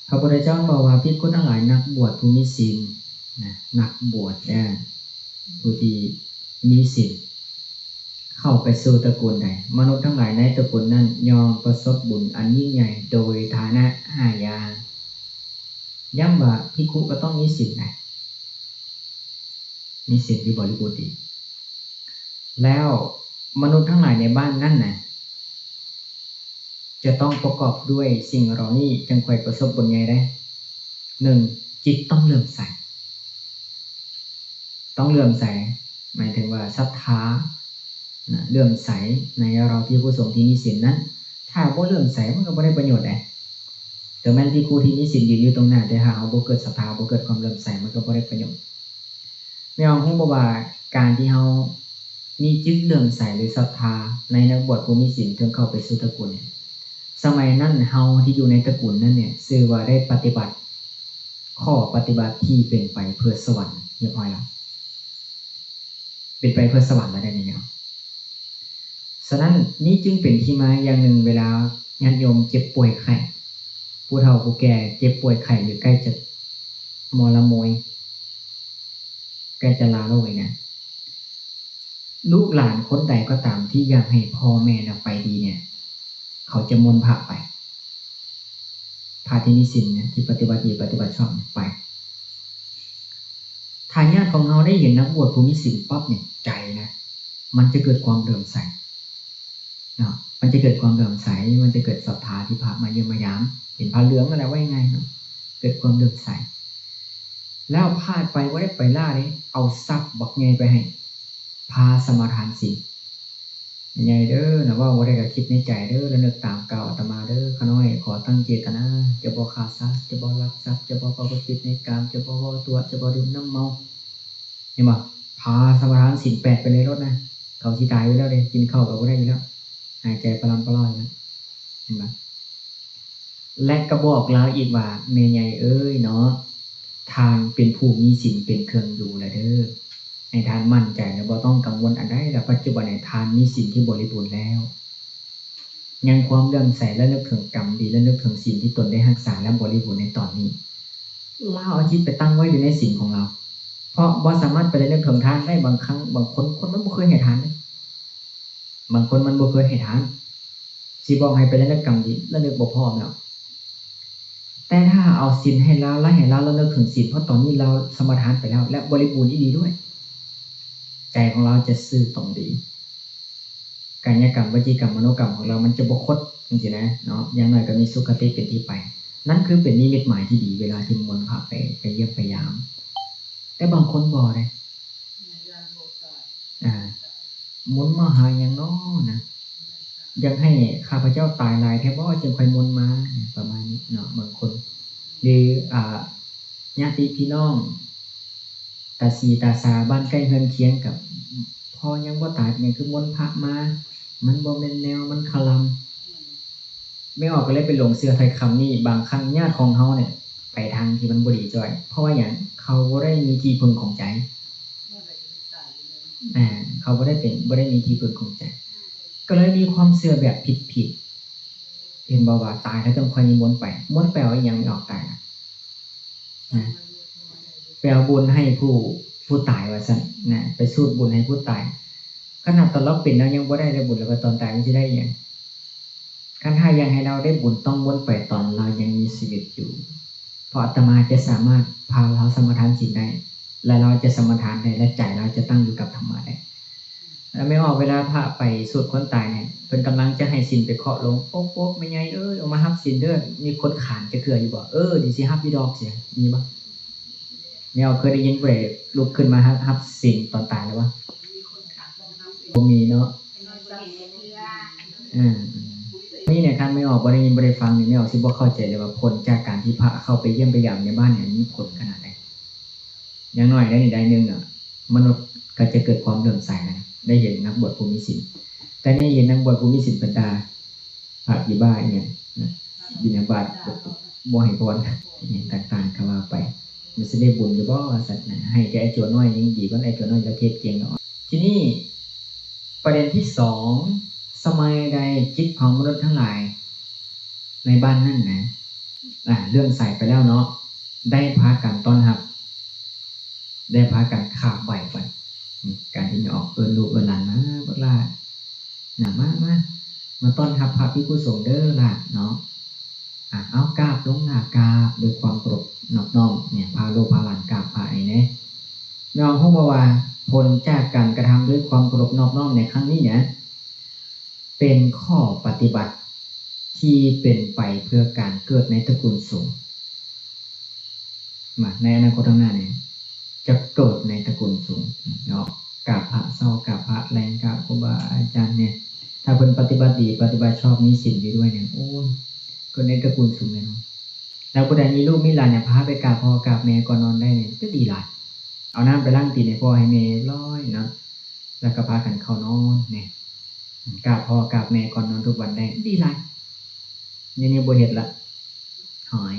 ພະພຸດທະເຈົ້າເວົ້າວ່າ ພິກຂຸທັງຫຼາຍ ນັກບວດຜູ້ມີສິນນະ ນັກບວດແດ່ ຜູ້ທີ່ມີສິນ ເຂົ້າໄປສູ່ຕະກຸນໃດ ມະນຸດທັງຫຼາຍໃນຕະກຸນນັ້ນຍ່ອມປະສົບບຸນອັນຍິ່ງໃຫຍ່ໂດຍຖານະຫ້າຢ່າງ. ຢ້ຳວ່າພິກຂຸກໍຕ້ອງມີສິນນະ ມີສິນທີ່ບໍລິບູນດີ ແລ້ວມະນຸດທັງຫຼາຍໃນບ້ານນັ້ນນະ ຈະຕ້ອງປະກອບດ້ວຍສິ່ງເຫຼົ່ານີ້ ຈຶ່ງຄ່ອຍປະສົບບຸນໃຫຍ່ໄດ້. ໜຶ່ງ ຈິດຕ້ອງເຫຼື້ອມໃສ ຕ້ອງເຫຼື້ອມໃສ ໝາຍເຖິງວ່າສັດທານະ ເຫຼື້ອມໃສໃນເຮົາພິກຂຸສົງທີ່ມີສິນນັ້ນ. ຖ້າບໍ່ເຫຼື້ອມໃສ ມັນກໍບໍ່ໄດ້ປະໂຫຍດໃດ. ເຖິງແມ່ນພິກຂຸທີ່ມີສິນຢືນຢູ່ຕົງໜ້າ ແຕ່ຖ້າເຮົາບໍ່ເກີດສັດທາ ບໍ່ເກີດຄວາມເຫຼື້ອມໃສ ມັນກໍບໍ່ໄດ້ປະໂຫຍດ. ແມ່ອອກຮູ້ບໍ່ວ່າ ການທີ່ເຮົາມີຈິດເຫຼື້ອມໃສ ຫຼື ສັດທາໃນນັກບວດຜູ້ມີສິນ ເຖິງເຂົ້າໄປສູ່ຕະກຸນເນຍ ສະໄໝນັ້ນເຮົາທີ່ຢູ່ໃນຕະກຸນນັ້ນເນຍ ຊື່ວ່າໄດ້ປະຕິບັດຂໍ້ປະຕິບັດທີ່ເປັນໄປເພື່ອສະຫວັນຮຽບຮ້ອຍແລ້ວ ເປັນໄປເພື່ອສະຫວັນແລ້ວໄດ໋ນີ້ເນາະ. ສະນັ້ນ ນີ້ຈຶ່ງເປັນທີ່ມາຢ່າງໜຶ່ງ ເວລາຍາດໂຍມເຈັບປ່ວຍໄຂ້ ຜູ້ເຖົ້າຜູ້ແກ່ເຈັບປ່ວຍໄຂ້ ຫຼື ໃກ້ຈະມໍລະໂມຍ ໃກ້ຈະລາໂລກນີ້ນະ ລູກຫຼານຄົນໃດກໍຕາມທີ່ຢາກໃຫ້ພໍ່ແມ່ນະໄປດີເນຍ ເຂົາຈະມົນພະໄປ ພະທີ່ມີສິນນະ ທີ່ປະຕິບັດດີປະຕິບັດຊອບໄປ. ຖ້າຍາດຂອງເຮົາໄດ້ເຫັນນັກບວດຜູ້ມີສິນປັບນີ້ ໃຈນະ ມັນຈະເກີດຄວາມເຫຼື້ອມໃສເນາະ ມັນຈະເກີດຄວາມເຫຼື້ອມໃສ ມັນຈະເກີດສັດທາທີ່ພະມາຢ້ຽມມາຢາມ ເຫັນພະເຫຼືອງຫັ້ນແຫຼະ ເວົ້າງ່າຍໆເນາະ ເກີດຄວາມເຫຼື້ອມໃສ. ແລ້ວພາດໄປບໍ່ໄດ້ໄປລ້າເດ້ ເອົາຊັບບັກໃຫຍ່ໄປໃຫ້ ພາສະມາທານສິນ ໃຫຍ່ເດີນະ ເວົ້າບໍ່ໄດ້ກໍຄິດໃນໃຈເດີ ລະນຶກຕາມກ່າວອາດຕະມາເດີ ຂ້ານ້ອຍຂໍຕັ້ງເຈດຕະນາ ຈະບໍ່ຂ້າສັດ ຈະບໍ່ລັກຊັບ ຈະບໍ່ປະພຶດຜິດໃນກາມ ຈະບໍ່ເວົ້າຕົວະ ຈະບໍ່ດື່ມນ້ຳເມົາ. ເຫັນບໍ່? ພາສະມາທານສິນແປດໄປເລີຍໂລດນະ ເຂົາຊິຕາຍຢູ່ແລ້ວເດ້ ກິນເຂົ້າກໍບໍ່ໄດ້ຢູ່ແລ້ວ ຫາຍໃຈປະລຳປະລ່ອຍຢູ່ແລ້ວ ເຫັນບໍ່? ແລະ ກໍບອກລາວອີກວ່າ ແມ່ໃຫຍ່ເອີຍເນາະ ທ່ານເປັນຜູ້ມີສິນເປັນເຄື່ອງຢູ່ແລ້ວເດີ ໃຫ້ທ່ານໝັ້ນໃຈ ແລະ ບໍ່ຕ້ອງກັງວົນອັນໃດ ແລະ ປັດຈຸບັນນີ້ທ່ານມີສິນທີ່ບໍລິບູນແລ້ວ ຍັງຄວາມເຫຼື້ອມໃສ ລະນຶກເຖິງກຳດີ ລະນຶກເຖິງສິນທີ່ຕົນໄດ້ຮັກສາ ແລະ ບໍລິບູນໃນຕອນນີ້ ລາວເອົາຈິດໄປຕັ້ງໄວ້ຢູ່ໃນສິນຂອງລາວ ເພາະບໍ່ສາມາດໄປລະນຶກເຖິງທານໄດ້. ບາງຄັ້ງ ບາງຄົນ ຄົນມັນບໍ່ເຄີຍໃຫ້ທານເດ້ ບາງຄົນມັນບໍ່ເຄີຍໃຫ້ທານ ຊິບອກໃຫ້ໄປລະນຶກກຳດີ ລະນຶກບໍ່ພ້ອມແລ້ວ. ແຕ່ຖ້າເອົາສິນໃຫ້ລາວ ລະໃຫ້ລາວລະນຶກເຖິງສິນ ເພາະຕອນນີ້ລາວສະມາທານໄປແລ້ວ ແລະ ບໍລິບູນອີ່ຫຼີດ້ວຍ ໃຈຂອງລາວຈະຊື່ຕົງດີ ກາຍະກຳ ວະຈີກຳ ມະໂນກຳຂອງລາວມັນຈະບໍ່ຄົດ ຈັ່ງຊີ້ນະເນາະ ຢ່າງໜ້ອຍກໍມີສຸຄະຕິເປັນທີ່ໄປ. ນັ້ນຄືເປັນນິມິດໝາຍທີ່ດີ ເວລາທີ່ມົນພະໄປ ໄປຢ້ຽມໄປຢາມ. ແຕ່ບາງຄົນບໍ່ເດ້ ອ່າ ມົນມາຫາຫຍັງນໍນະ ຢາກໃຫ້ຂ້າພະເຈົ້າຕາຍຫຼາຍແທ້ບໍ ຈຶ່ງຄ່ອຍມົນມາ ປະມານນີ້ເນາະ ບາງຄົນ ຫຼື ອ່າ ຍາດຕິພີ່ນ້ອງ ຕາສີຕາສາ ບ້ານໃກ້ເຮືອນຄຽງ ກໍພໍຍັງບໍ່ຕາຍ ເປັນຫຍັງຄືມົນພະມາ ມັນບໍ່ແມ່ນແນວ ມັນຄະລຳ. ແມ່ອອກກໍເລີຍໄປຫຼົງເຊື່ອຖ້ອຍຄຳນີ້ ບາງຄັ້ງຍາດຂອງເຮົານີ້ໄປທາງທີ່ມັນບໍ່ດີຈ້ອຍ ເພາະວ່າຫຍັງ? ເຂົາບໍ່ໄດ້ມີທີ່ເພິ່ງຂອງໃຈ ອ່າ ເຂົາບໍ່ໄດ້ເປັນ ບໍ່ໄດ້ມີທີ່ເພິ່ງຂອງໃຈ ກໍເລີຍມີຄວາມເຊື່ອແບບຜິດໆ ເຫັນບໍ່ວ່າຕາຍແລ້ວຈັ່ງຄ່ອຍນິມົນໄປ ມົນໄປເອົາອີ່ຫຍັງ? ແມ່ອອກຕາຍແລ້ວ ນະ ໄປເອົາບຸນໃຫ້ຜູ້ ຜູ້ຕາຍວ່າຊັ້ນນະ ໄປສູດບຸນໃຫ້ຜູ້ຕາຍ ຂະໜາດຕອນລາວເປັນລາວຍັງບໍ່ໄດ້ເລີຍບຸນ ແລ້ວວ່າຕອນຕາຍມັນຊິໄດ້ອີ່ຫຍັງ? ຄັນຖ້າຢາກໃຫ້ລາວໄດ້ບຸນ ຕ້ອງມົນໄປຕອນລາວຍັງມີຊີວິດຢູ່ ເພາະອາດຕະມາຈະສາມາດພາລາວສະມາທານສິນໄດ້ ແລະ ລາວຈະສະມາທານໄດ້ ແລະ ໃຈລາວຈະຕັ້ງຢູ່ກັບທຳມະໄດ້. ແລ້ວແມ່ອອກ ເວລາພະໄປສູດຄົນຕາຍນີ້ ເພິ່ນກຳລັງຈະໃຫ້ສິນໄປເຄາະລົງ ໂປກໆ ແມ່ໃຫຍ່ເອີຍ ອອກມາຮັບສິນເດີ ມີຄົນຂານຈັກເທື່ອຢູ່ບໍ່? ເອີ ດຽວຊິຮັບຢູ່ດອກ ຊິມີບໍ່? ແມ່ອອກເຄີຍໄດ້ຍິນຜູ້ໃດລຸກຂຶ້ນມາຮັບ ຮັບສິນຕອນຕາຍແລ້ວວະ? ບໍ່ມີເນາະ ອືມ ນີ້ນະ ຄັນແມ່ອອກບໍ່ໄດ້ຍິນບໍ່ໄດ້ຟັງນີ້ ແມ່ອອກຊິບໍ່ເຂົ້າໃຈເລີຍວ່າ ຜົນຈາກການທີ່ພະເຂົ້າໄປຢ້ຽມໄປຢາມໃນບ້ານນີ້ ມັນມີຜົນຂະໜາດໃດ. ຢ່າງໜ້ອຍໄດ້ນີ້ໄດ້ໜຶ່ງນະ ມະນຸດກໍຈະເກີດຄວາມເຫຼື້ອມໃສນະ ໄດ້ເຫັນນັກບວດຜູ້ມີສິນ. ແຕ່ນີ້ເຫັນນັກບວດຜູ້ມີສິນເປັນຕາ ພະບີບ້າອີ່ຫຍັງນະ ບິນທະບາດບໍ່ໃຫ້ພອນ ອີ່ຫຍັງຕ່າງໆ ກໍວ່າໄປ ມັນຊິໄດ້ບຸນຢູ່ບໍ່ວ່າຊັ້ນນະ. ໃຫ້ແຕ່ໄອ້ໂຈນ້ອຍຍັງດີກວ່າ ໄອ້ໂຈນ້ອຍລະເທດເກັ່ງດອກ. ທີນີ້ປະເດັນທີສອງ ສະໄໝໃດຈິດຂອງມະນຸດທັງຫຼາຍໃນບ້ານນັ້ນນະ ອ່າ ເລື່ອງສາຍໄປແລ້ວເນາະ ໄດ້ພາກັນຕ້ອນຮັບ ໄດ້ພາກັນຂາບໄຫວ້ໄປ ການທີ່ອອກເອີ້ນລູກເອີ້ນຫຼານມາ ບັກຫຼ້າ ນະ ມາ ມາ ມາຕ້ອນຮັບພະພິກຂຸສົງເດີຫຼ້າເນາະ ອ່າ ເອົາກາບລົງ ລາກາບດ້ວຍຄວາມເຄົາລົບນອບນ້ອມ ນີ້ ພາລູກພາຫຼານກາບພະໃຫ້ແດ່ ແມ່ນຮູ້ບໍ່ວ່າ ຜົນຈາກການກະທຳດ້ວຍຄວາມເຄົາລົບນອບນ້ອມໃນຄັ້ງນີ້ນະ ເປັນຂໍ້ປະຕິບັດທີ່ເປັນໄປເພື່ອການເກີດໃນຕະກຸນສູງ ມາ ໃນອະນາຄົດຂ້າງໜ້ານີ້ ຈະເກີດໃນຕະກຸນສູງເນາະ ກາບພະເຊົ້າ ກາບພະແລງ ກາບຄູບາອາຈານນີ້ ຖ້າເພິ່ນປະຕິບັດດີ ປະຕິບັດຊອບ ມີສິນຢູ່ດ້ວຍນີ້ ໂອ້ຍ ເກີດໃນຕະກຸນສູງແນ່ນອນ ແລ້ວຜູ້ໃດມີລູກມີຫຼານ ຢາກພາໄປກາບພໍ່ກາບແມ່ກ່ອນນອນໄດ້ນີ້ ກໍດີຫຼາຍ ເອົານ້ຳໄປລ້າງຕີນໃຫ້ພໍ່ໃຫ້ແມ່ຮຽບຮ້ອຍເນາະ ແລ້ວກໍພາກັນເຂົ້ານອນນີ້ ກາບພໍ່ກາບແມ່ກ່ອນນອນທຸກວັນໄດ້ ດີຫຼາຍ ນີ້ ນີ້ບໍ່ເຮັດລະ ຫາຍ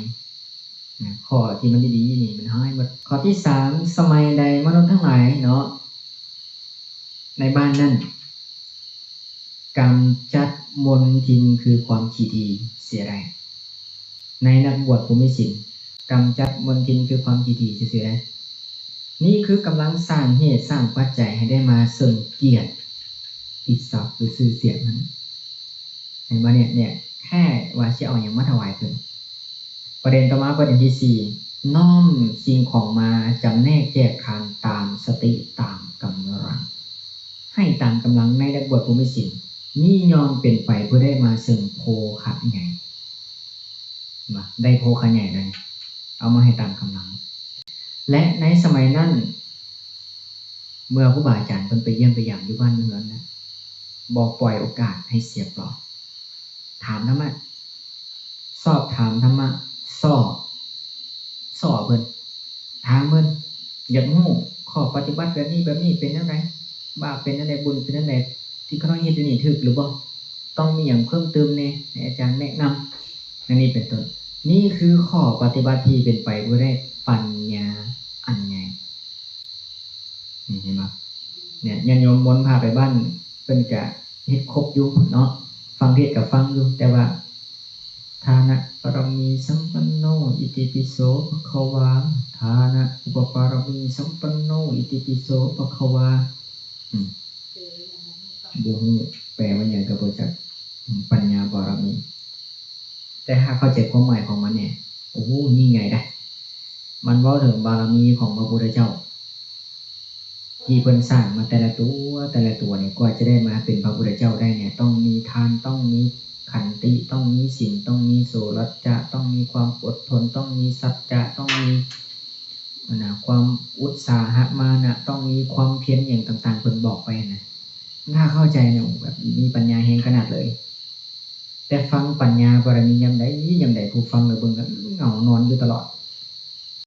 ນະ ຂໍ້ທີ່ມັນດີໆນີ້ມັນຫາຍໝົດ. ຂໍ້ທີສາມ ສະໄໝໃດມະນຸດທັງຫຼາຍເນາະ ໃນບ້ານນັ້ນ ກຳຈັດມົນທິນຄືຄວາມຂີ້ຖີ່ເສຍໄດ້ ໃນນັກບວດຜູ້ມີສິນ ກຳຈັດມົນທິນຄືຄວາມຂີ້ຖີ່ເສຍໄດ້ ນີ້ຄືກຳລັງສ້າງເຫດສ້າງປັດໄຈໃຫ້ໄດ້ມາເຊິ່ງກຽດ ກິດສັກ ຫຼື ຊື່ສຽງນັ້ນ ເຫັນບໍ່ເນຍ ເນຍ ແຄ່ວ່າຊິເອົາຫຍັງມາຖວາຍເພິ່ນ. ປະເດັນຕໍ່ມາ ປະເດັນທີສີ່ ນ້ອມສິ່ງຂອງມາຈຳແນກແຈກທານຕາມສະຕິຕາມກຳລັງ ໃຫ້ຕາມກຳລັງໃນນັກບວດຜູ້ມີສິນ ນີ້ຍ່ອມເປັນໄປເພື່ອໄດ້ມາເຊິ່ງໂພຄະໃຫຍ່ ເຫັນບໍ່ ໄດ້ໂພຄະໃຫຍ່ແລ້ວນີ້ ເອົາມາໃຫ້ຕາມກຳລັງ ແລະ ໃນສະໄໝນັ້ນ ເມື່ອຄູບາອາຈານເພິ່ນໄປຢ້ຽມໄປຢາມຢູ່ບ້ານຢູ່ເຮືອນນະ ບໍ່ປ່ອຍໂອກາດໃຫ້ເສຍເປົ່າ ຖາມທຳມະ ຊອບຖາມທຳມະ ຊອບ ຊອບເພິ່ນ ຖາມເພິ່ນ ຢາກຮູ້ຂໍ້ປະຕິບັດແບບນີ້ແບບນີ້ເປັນແນວໃດ ບາບເປັນແນວໃດ ບຸນເປັນແນວໃດ ທີ່ຂ້ານ້ອຍເຮັດຢູ່ນີ້ຖືກຫຼືບໍ່ ຕ້ອງມີຫຍັງເພີ່ມຕື່ມແດ່ ໃຫ້ອາຈານແນະນຳ ອັນນີ້ເປັນຕົ້ນ ນີ້ຄືຂໍ້ປະຕິບັດທີ່ເປັນໄປເພື່ອໄດ້ປັນຍາອັນໃຫຍ່ ນີ້ເຫັນບໍ່ ເນຍ ຍາດໂຍມມົນພາໄປບ້ານ ເພິ່ນກະເຮັດຄົບຢູ່ເນາະ ຟັງເທດກະຟັງຢູ່ ແຕ່ວ່າ ທານະບາລະມີສຳປັນໂນ ອິຕິປິໂສ ພະຄະວາ ທານະອຸປະບາລະມີສຳປັນໂນ ອິຕິປິໂສ ພະຄະວາ ອືມ ບໍ່ຮູ້ແປວ່າຫຍັງກໍບໍ່ຈັກ ປັນຍາບາລະມີ ແຕ່ຖ້າເຂົ້າໃຈຄວາມໝາຍຂອງມັນແນ່ ໂອ້ ຍິ່ງໃຫຍ່ເດ້ ມັນເວົ້າເຖິງບາລະມີຂອງພະພຸດທະເຈົ້າ ທີ່ເພິ່ນສ້າງມາແຕ່ລະຕົວ ແຕ່ລະຕົວນີ້ ກວ່າຈະໄດ້ມາເປັນພະພຸດທະເຈົ້າໄດ້ນີ້ ຕ້ອງມີທານ ຕ້ອງມີຂັນຕິ ຕ້ອງມີສິນ ຕ້ອງມີໂສລັດຈະ ຕ້ອງມີຄວາມອົດທົນ ຕ້ອງມີສັດຈະ ຕ້ອງມີ ອັນນະ ຄວາມອຸດສາຫະມານະ ຕ້ອງມີຄວາມພຽນຫຍັງຕ່າງໆ ເພິ່ນບອກໄປຫັ້ນນະ ຖ້າເຂົ້າໃຈແລ້ວແບບມີປັນຍາແຮງຂະໜາດເລີຍ ແຕ່ຟັງປັນຍາບາລະມີຍາມໃດຍາມໃດ ຜູ້ຟັງແລ້ວເບິ່ງແລ້ວເຫງົານອນຢູ່ຕະຫຼອດ